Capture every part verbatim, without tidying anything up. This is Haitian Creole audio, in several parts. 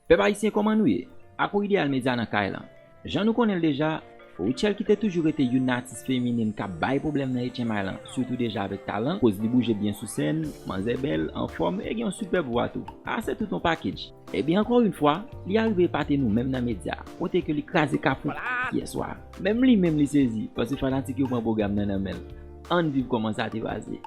Pèp ayisyen, kòman nou ye? Akour Ideal Media nan kay lan. Jan nou konnen l deja, Rutshelle ki te toujou rete youn nan atis feminin k ap bay pwoblèm nan H M I lan, sitou deja avèk talan, koz li bouje byen sou sèn, manzè bèl, anfòm e gen yon sipèb vwa tou. A, se tout yon package. Ebyen, ankò yon fwa, li arive epate nou menm nan medya, kote ke li kraze kafou yèswa. Menm li menm li sezi, paske fanatik yo pran pwogram nan nan men l. Ann viv kòman sa te pase.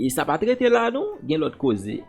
E sa pa t rete la non, gen lòt koze.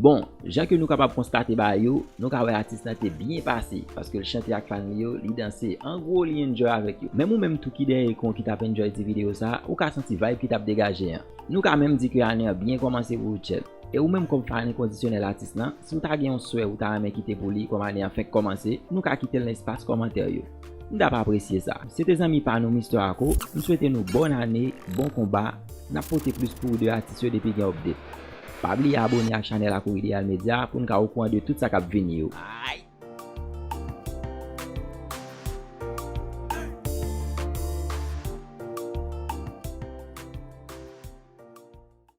Bon, jan ke nou kapab konstate bagay yo, nou ka wè atis lan te byen pase, paske l chante ak fan li yo, li danse, an gwo, li enjoy avèk yo. Menm ou menm tou ki dèyè ekran w ki t ap enjoy ti videyo sa, ou ka santi vibe ki t ap degaje an. Nou ka menm di ke ane an byen kòmanse pou Rutshelle. E ou menm kòm fan enkondisyonèl atis lan, si w ta gen yon swè ou ta renmen kite pou li kòm ane an fenk kòmanse, nou ka kite l nan espas kòmantè yo. M t ap apresye sa. Se te zanmi pa nou Mister Ako, m swete nou bòn ane, bon konba, n ap pote plis pou ou de atis yo depi gen update. Pa bliye abone ak chanèl Akour Ideal Media pou n ka okouran de tout sa k ap vini yo. Ay,